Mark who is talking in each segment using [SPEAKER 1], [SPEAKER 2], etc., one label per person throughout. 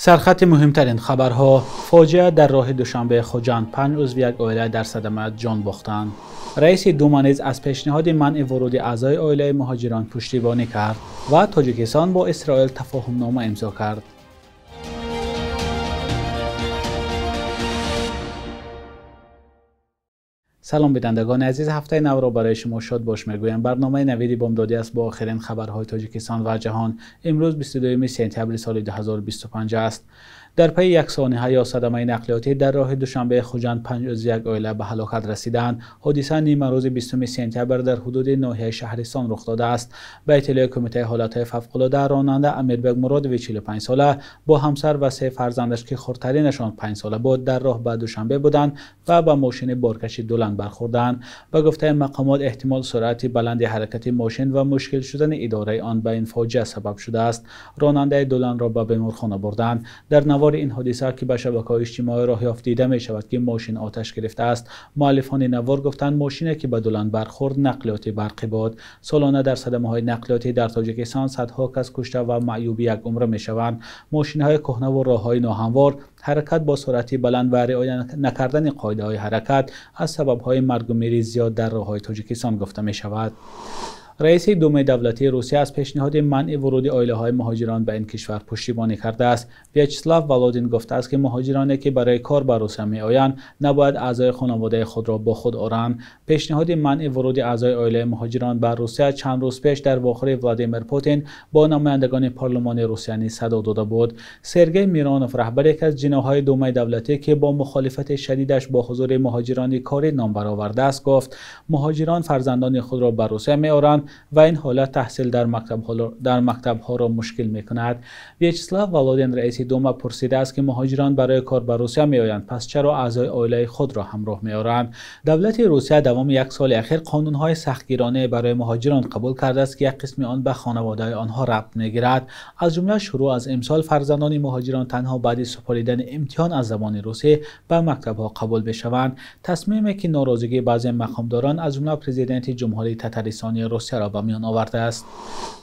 [SPEAKER 1] Сархати муҳимтарин хабарҳо: фоҷиа дар роҳи Душанбе-Хуҷанд, 5 узви як оила дар садама ҷон бохтанд. Раиси Дума низ аз пешниҳоди манъи вуруди аъзои оилаи муҳоҷирон пуштибонӣ кард ва Тоҷикистон бо Исроил тафоҳумнома имзо кард. Салом бинандагони азиз, ҳафтаи навро барои шумо шод бош мегӯям. Барномаи Навиди Бомдодӣ аст бо охирин хабарҳои Тоҷикистон ва ҷаҳон. Имрӯз 22 сентябри соли 2025 аст. Дар пайи як сониҳа ё садамаи нақлиётӣ дар роҳи Душанбе-Хуҷанд 5 узви як оила ба ҳалокат расиданд. Ҳодиса нимарӯзи 20 сентябр дар ҳудуди ноҳияи Шаҳристон рух додааст. Ба иттилои Кумитаи ҳолатҳои фавқулода, ронанда Амирбек Муродови 45 сола бо ҳамсар ва 3 фарзандаш, ки хурдтаринашон 5 сола буд, дар роҳ ба Душанбе буданд ва ба мошини боркаши Дуланд бархӯрданд. Ба гуфтаи мақомот, эҳтимол суръати баланди ҳаракати мошин ва мушкил шудани идораи он ба ин фоҷиа сабаб шудааст. Ронандаи Дуландро ба беморхона бурданд. Дар навори ин ҳодиса, ки ба шабакаҳои иҷтимоӣ роҳ ёфт, дида мешавад, ки мошин оташ гирифтааст. Муаллифони навор гуфтанд, мошине ки ба Дуланд бархӯрд нақлиёти барқӣ буд. Солона дар садамаҳои нақлиётӣ дар Тоҷикистон садҳо кас кушта ва маъюби як умра мешаванд. Мошинҳои кӯҳна ва роҳҳои ноҳамвор, ҳаракат бо суръати баланд ва риоя накардани қоидаҳои ҳаракат аз сабабҳои маргу мири зиёд дар роҳҳои Тоҷикистон гуфта мешавад. Раиси Думаи давлатии Русия аз пешниҳоди манъи вуруди оилаҳои муҳоҷирон ба ин кишвар пуштибонӣ кардааст. Вячеслав Володин гуфтааст, ки муҳоҷироне, ки барои кор ба Русия меоянд, набояд аъзои хонаводаи худро бо худ оранд. Пешниҳоди манъи вуруди аъзои оилаи муҳоҷирон ба Русия чанд рӯз пеш дар вохӯри Владимир Путин бо намояндагони парлумони Русия низ садо дода буд. Сергей Миронов, раҳбари яке аз ҷиноҳҳои Думаи давлатӣ, ки бо мухолифати шадидаш бо ҳузури муҳоҷирони корӣ ном баровардааст, гуфт муҳоҷирон фарзандони худро ба Русия меоранд ва ин ҳолат таҳсил дар мактабҳоро мушкил мекунад. Вячеслав Володин, раиси Дума, пурсидааст, ки муҳоҷирон барои кор ба Русия меоянд, пас чаро аъзои оилаи худро ҳамроҳ меоранд? Давлати Русия давоми як соли ахир қонунҳои сахтгиронае барои муҳоҷирон қабул кардааст, ки як қисми он ба хонаводаи онҳо рабт мегирад. Аз ҷумла шурӯъ аз имсол фарзандони муҳоҷирон танҳо баъди супоридани имтиҳон аз забони русӣ ба мактабҳо қабул мешаванд. Тасмиме ки норозигии баъзе мақомдорон, аз ҷумла президенти Ҷумҳурии Татаристони Русия, ба миён овардааст.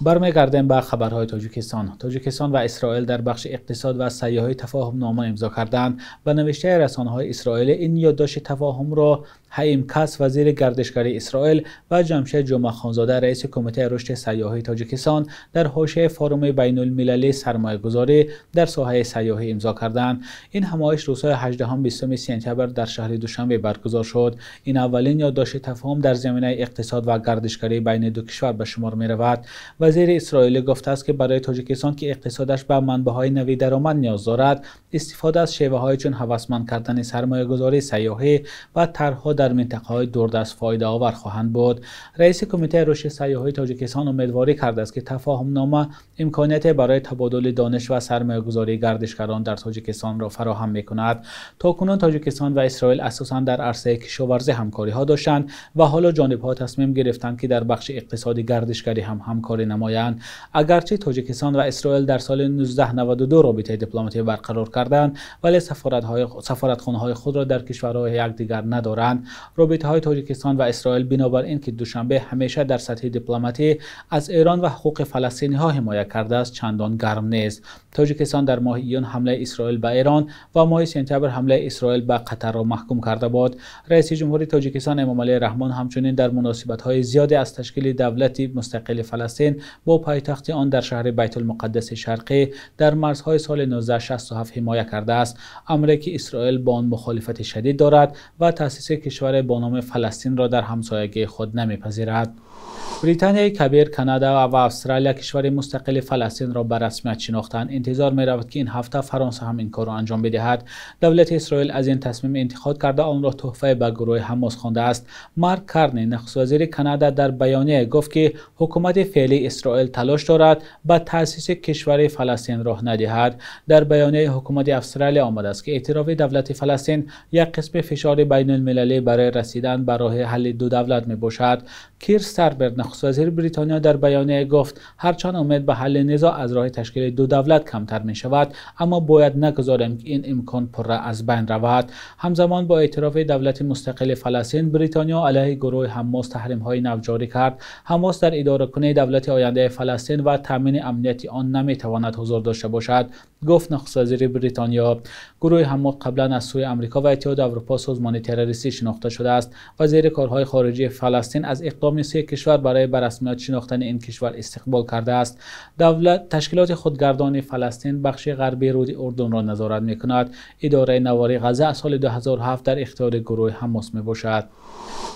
[SPEAKER 1] Бармегардем ба хабарҳои Тоҷикистон. Тоҷикистон ва Исроил дар бахши иқтисод ва сайёҳӣ тафоҳумнома имзо карданд. Ба навиштаи расонаҳои исроилӣ, ин ёддошти тафоҳумро Ҳаим Кас, вазири гардишгарии Исроил, ва Ҷамшед Ҷумъахонзода, раиси Кумитаи рушди сайёҳии Тоҷикистон, дар ҳошияи форуми байнулмилалии сармоягузорӣ дар соҳаи сайёҳӣ имзо карданд. Ин ҳамоиш рӯзҳои 18-20 сентябр дар шаҳри Душанбе баргузор шуд. Ин аввалин ёддошти тафоҳум дар заминаи иқтисод ва гардишгарӣ байни ду кишвар ба шумор меравад. Вазири исроилӣ гуфтааст, ки барои Тоҷикистон, ки иқтисодаш ба манбаъҳои нави даромад ниёз дорад, истифода аз шеваҳои чун ҳавасманд кардани сармоягузории сайёҳӣ ва тарҳҳо дар минтақаҳои дурдаст фоидаовар хоҳанд буд. Раиси Кумитаи рушди сайёҳии Тоҷикистон умедворӣ кардааст, ки тафоҳумнома имконияте барои табодули дониш ва сармоягузории гардишгарон дар Тоҷикистонро фароҳам мекунад. То кунун Тоҷикистон ва Исроил асосан дар арсаи кишоварзӣ ҳамкориҳо доштанд ва ҳоло ҷонибҳо тасмим гирифтанд, ки дар бахши иқтисоди гардишгарӣ ҳам ҳамкорӣ намоянд. Агарчи Тоҷикистон ва Исроил дар соли 1992 робитаи дипломатӣ барқарор карданд, вале сафоратхонаҳои худро дар кишварҳои якдигар надоранд. Робитаҳои Тоҷикистон ва Исроил бинобар ин ки Душанбе ҳамеша дар сатҳи дипломатӣ аз Эрон ва ҳуқуқи фаластиниҳо ҳимоя кардааст, чандон гарм нест. Тоҷикистон дар моҳи июн ҳамлаи Исроил ба Эрон ва моҳи сентябр ҳамлаи Исроил ба Қатарро маҳкум карда буд. Раиси ҷумҳури Тоҷикистон Эмомалӣ Раҳмон ҳамчунин дар муносибатҳои зиёде аз ташкили давлати мустақили Фаластин бо пойтахти он дар шаҳри Байтулмуқаддаси Шарқӣ дар марзҳои соли 1967 ҳимоя кардааст, амре ки Исроил бо он мухолифати шадид дорад ва таъсиси кишваре бо номи Фаластинро дар ҳамсоягии худ намепазирад. Британияи Кабир, Канада ва Австралия кишвари мустақили Фаластинро ба расмият шинохтанд. Интизор меравад, ки ин ҳафта Фаронса ҳам ин корро анҷом бидиҳад. Давлати Исроил аз ин тасмим интиқод карда, онро тӯҳфае ба гурӯҳи Ҳамос хондааст. Марк Карни, нахуствазири Канада, дар баёнияе гуфт, ки ҳукумати феълии Исроил талош дорад ба таъсиси кишвари Фаластин роҳ надиҳад. Дар баёнияи ҳукумати Австралия омадааст, ки эътирофи давлати Фаластин як қисми фишори байнулмилалӣ барои расидан ба роҳи ҳалли ду давлат мебошад. Кир Стармер, Нахуствазири Британия дар баёния гуфт ҳарчанд умед ба ҳалли низоъ аз роҳи ташкили ду давлат камтар мешавад, аммо бояд нагузорем ки ин имкон пурра аз байн равад. Ҳамзамон бо эътирофи давлати мустақили Фаластин, Британия алайҳи гурӯҳи Ҳамос таҳримҳои нав ҷорӣ кард. Ҳамос дар идоракунии давлати ояндаи Фаластин ва таъмини амнияти он наметавонад ҳузур дошта бошад, гуфт нахуствазири Британия. Гурӯҳи Ҳамос қаблан аз сӯи Амрико ва Иттиҳоди Аврупо созмони террористӣ шинохта шудааст. Вазири корҳои хориҷии Фаластин аз иқдоми се кишвар барои ба расмият шинохтани ин кишвар истиқбол кардааст. Давлат ташкилоти худгардони Фаластин бахши ғарбии рӯди Урдунро назорат мекунад. Идораи навори Ғазза аз соли 2007 дар ихтиёри гурӯҳи Ҳамос мебошад.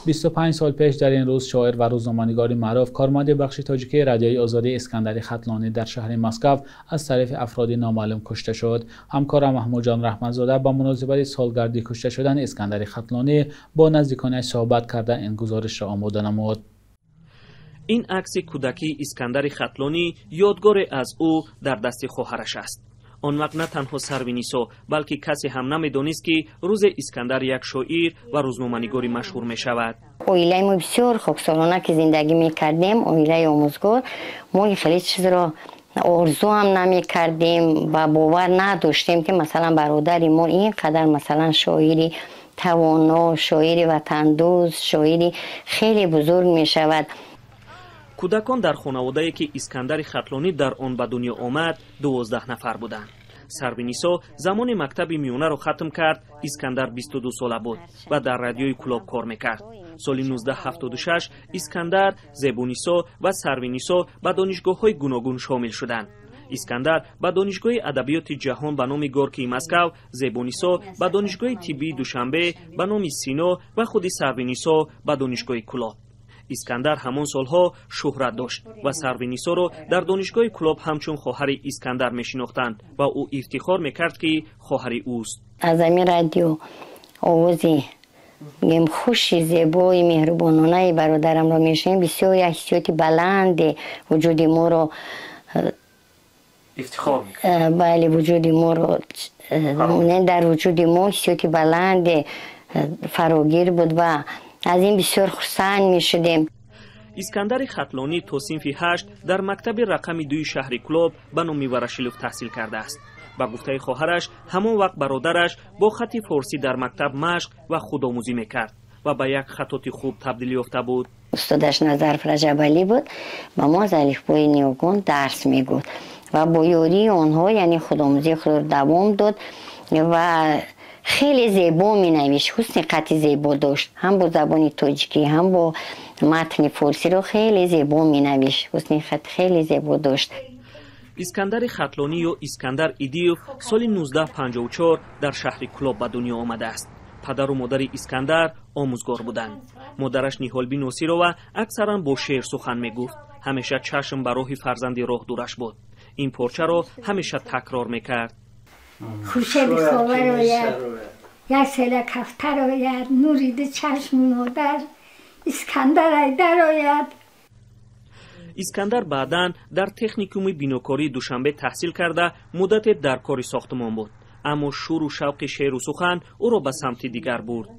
[SPEAKER 1] 25 сол пеш дар ин рӯз шоир ва рӯзноманигори маъруф, корманди бахши тоҷикии Радиои Озодӣ Искандари Хатлонӣ дар шаҳри Москва аз тарафи афроди номаълум кушта шуд. Ҳамкорам Маҳмудҷон Раҳматзода ба муносибати солгарди кушта шудани Искандари Хатлонӣ бо наздиконаш суҳбат карда ин гузоришро омода намуд.
[SPEAKER 2] Ин акси кӯдакии Искандари Хатлонӣ ёдгоре аз ӯ дар дасти хоҳараш аст. Он вақт на танҳо Сарвинисо, балки касе ҳам намедонист, ки рӯзе Искандар як шоир ва рӯзноманигори машҳур мешавад.
[SPEAKER 3] Оилаи мо бисёр хоксорона ки зиндагӣ мекардем, оилаи омӯзгор, мо хеле чизро орзу ҳам намекардем ва бовар надоштем, ки масалан бародари мо ин қадар масалан шоири тавоно, шоири ватандӯст, шоири хеле бузург мешавад.
[SPEAKER 2] Кӯдакон дар хонаводае ки Искандари Хатлонӣ дар он ба дунё омад 12 нафар буданд. Сарвинисо замони мактаби миёнаро хатм кард, Искандар 22 сола буд ва дар радиои Кӯлоб кор мекард. Соли 1976 Искандар, Зебунисо ва Сарвинисо ба донишгоҳҳои гуногун шомил шуданд. Искандар ба донишгоҳи адабиёти ҷаҳон ба номи Горкии Москав, Зебунисо ба донишгоҳи тиббии Душанбе ба номи Сино ва худи Сарвинисо ба донишгоҳи Кӯлоб. Искандар ҳамон солҳо шӯҳрат дошт ва Сарвинисоро дар донишгоҳи Кӯлоб ҳамчун хоҳари Искандар мешинохтанд ва ӯ ифтихор мекард, ки хоҳари ӯст.
[SPEAKER 3] Аз ҳамин радио овози хуши зебои меҳрубононаи бародарамро мешунем. Бисёр як ҳиссиёти баланде вуҷуди моро
[SPEAKER 2] ифтихор
[SPEAKER 3] бале, вуҷуди моро дар вуҷуди мо ҳиссиёти баланде фарогир буд ва аз ин бисёр хурсанд мешудем.
[SPEAKER 2] Искандари Хатлонӣ то синфи 8 дар мактаби рақами 2 шаҳри Кӯлоб ба номи Ворошилов таҳсил кардааст. Ба гуфтаи хоҳараш, ҳамон вақт бародараш бо хати форсӣ дар мактаб машқ ва худомӯзӣ мекард ва ба як хатоти хуб табдил ёфта буд.
[SPEAKER 3] Устодаш Назар Раҷабалӣ буд, ба мо аз алифбои ниёгон дарс мегуфт ва бо ёрии онҳо, яъне худомӯзии худро давом дод ва хеле зебо менавишт, ҳусни хати зебо дошт, ҳам бо забони тоҷикӣ, ҳам бо матни форсиро хеле зебо менавишт, ҳусни хат хеле зебо дошт.
[SPEAKER 2] Искандари Хатлонӣ ё Искандар Идиев соли 1954 дар шаҳри Кӯлоб ба дунё омадааст. Падару модари Искандар омӯзгор буданд. Модараш Ниҳолби Носирова аксаран бо шеър сухан мегуфт. Ҳамеша чашм ба роҳи фарзанди роҳ дураш буд. Ин порчаро ҳамеша такрор мекард.
[SPEAKER 4] Хуршеди ховар ояд, як села кафтар ояд, нури ду чашми модар, Искандар айдар ояд.
[SPEAKER 2] Искандар баъдан дар техникуми бинокории Душанбе таҳсил карда, муддате дар кори сохтмон буд. Аммо шӯру шавқи шеъру сухан ӯро ба самти дигар бурд.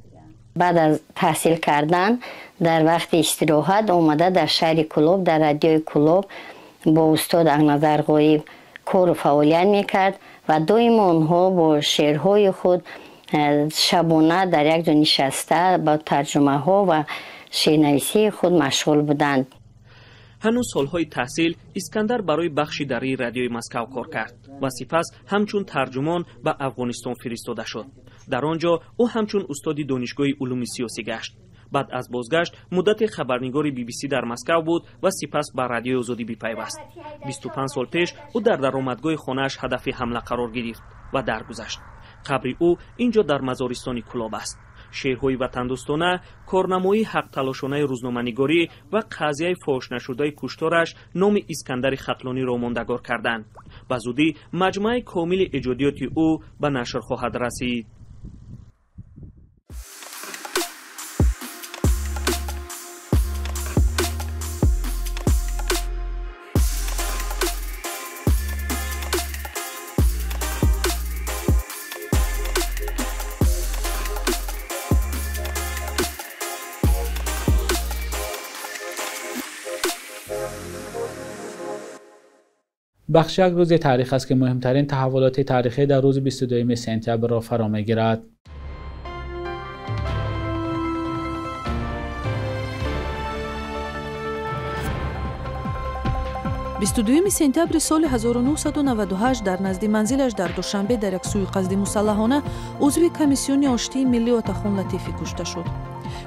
[SPEAKER 3] Баъд аз таҳсил кардан дар вақти истироҳат омада дар шаҳри Кӯлоб, дар радиои Кӯлоб бо устод Ақназар Ғоиб кору фаъолият мекард ва доимо онҳо бо шеърҳои худ шабона дар як ҷо нишаста ба тарҷумаҳо ва шеърнависии худ машғул буданд.
[SPEAKER 2] Ҳанӯз солҳои таҳсил Искандар барои бахши дарии радиои Москав кор кард ва сипас ҳамчун тарҷумон ба Афғонистон фиристода шуд. Дар он ҷо ӯ ҳамчун устоди донишгоҳи улуми сиёсӣ гашт. Баъд аз бозгашт муддате хабарнигори BBC дар Москав буд ва сипас ба Радиои Озодӣ бипайваст. 25 сол пеш ӯ дар даромадгоҳи хонааш ҳадафи ҳамла қарор гирифт ва даргузашт. Қабри ӯ ин ҷо дар мазористони Кӯлоб аст. Шеърҳои ватандӯстона, корнамоии ҳақталошонаи рӯзноманигорӣ ва қазияи фош нашудаи куштораш номи Искандари Хатлониро мондагор карданд. Ба зудӣ маҷмӯаи комили эҷодиёти ӯ ба нашр хоҳад расид.
[SPEAKER 1] Бахш як рӯзи таърих аст ки муҳимтарин таҳаввулоти таърихӣ дар рӯзи 22 сентябрро фаро мегирад.
[SPEAKER 5] 22 сентябри соли 1998 дар назди манзилаш дар Душанбе дар як сӯиқасди мусаллаҳона узви комиссиони оштии миллӣ Отахон Латифӣ кушта шуд.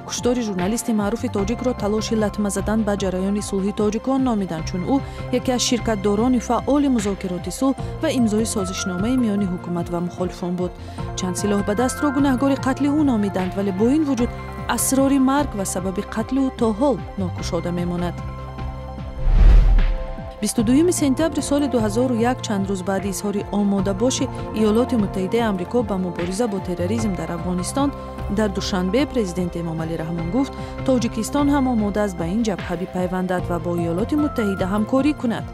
[SPEAKER 5] Куштори журналисти маъруфи тоҷикро талоши латма задан ба ҷараёни сулҳи тоҷикон номиданд, чун ӯ яке аз ширкатдорони фаъоли музокироти сулҳ ва имзои созишномаи миёни ҳукумат ва мухолифон буд. Чанд силоҳ ба дастро гунаҳгори қатли ӯ номиданд, вале бо ин вуҷуд асрори марг ва сабаби қатли ӯ то ҳол нокушода мемонад. 22 сентябри соли 2001 чанд рӯз баъди изҳори омодабоши Иёлоти Муттаҳидаи Амрико ба мубориза бо терроризм дар Афғонистон, дар Душанбе президент Эмомалӣ Раҳмон гуфт, Тоҷикистон ҳам омода аст ба ин ҷабҳа бипайвандад ва бо Иёлоти Муттаҳида ҳамкорӣ кунад.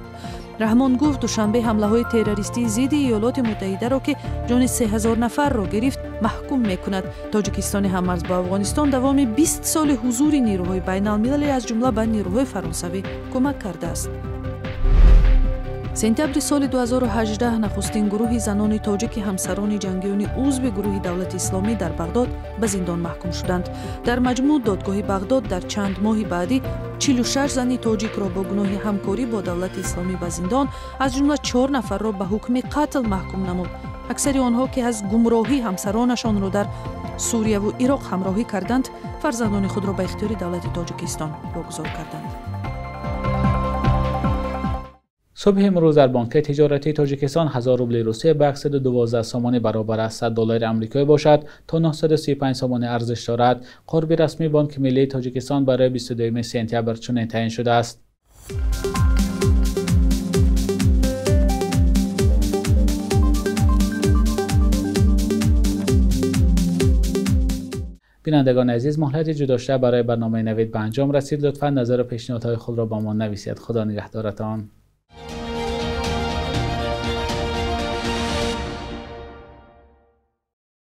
[SPEAKER 5] Раҳмон гуфт, Душанбе ҳамлаҳои террористии зидди Иёлоти Муттаҳидаро, ки ҷони 3000 нафарро гирифт, маҳкум мекунад. Тоҷикистони ҳаммарз бо Афғонистон давоми 20 соли ҳузури нерӯҳои байналмилалӣ, аз ҷумла ба нерӯҳои фаронсавӣ, кӯмак кардааст. Сентябри соли 2018 нахустин гурӯҳи занони тоҷики ҳамсарони ҷангиёни узви гурӯҳи давлати исломӣ дар Бағдод ба зиндон маҳкум шуданд. Дар маҷмӯъ додгоҳи Бағдод дар чанд моҳи баъдӣ 46 зани тоҷикро бо гуноҳи ҳамкорӣ бо давлати исломӣ ба зиндон, аз ҷумла 4 нафарро ба ҳукми қатл маҳкум намуд. Аксари онҳо, ки аз гумроҳӣ ҳамсаронашонро дар Сурияву Ироқ ҳамроҳӣ карданд, фарзандони худро ба ихтиёри давлати Тоҷикистон вогузор карданд.
[SPEAKER 1] Субҳи имрӯз дар Бонки тиҷоратии Тоҷикистон 1000 рубли Русия ба 112 сомонӣ баробар аст. 100 доллари амрикоӣ бошад то 935 сомонӣ арзиш дорад. Қурби расмии Бонки миллии Тоҷикистон барои 22 сентябр чунин таъин шудааст. Бинандагони азиз, муҳлати ҷудошуда барои барномаи Навид ба анҷом расид. Лутфан назар ва пешниҳодҳои худро ба мо нависед. Худо нигаҳдоратон.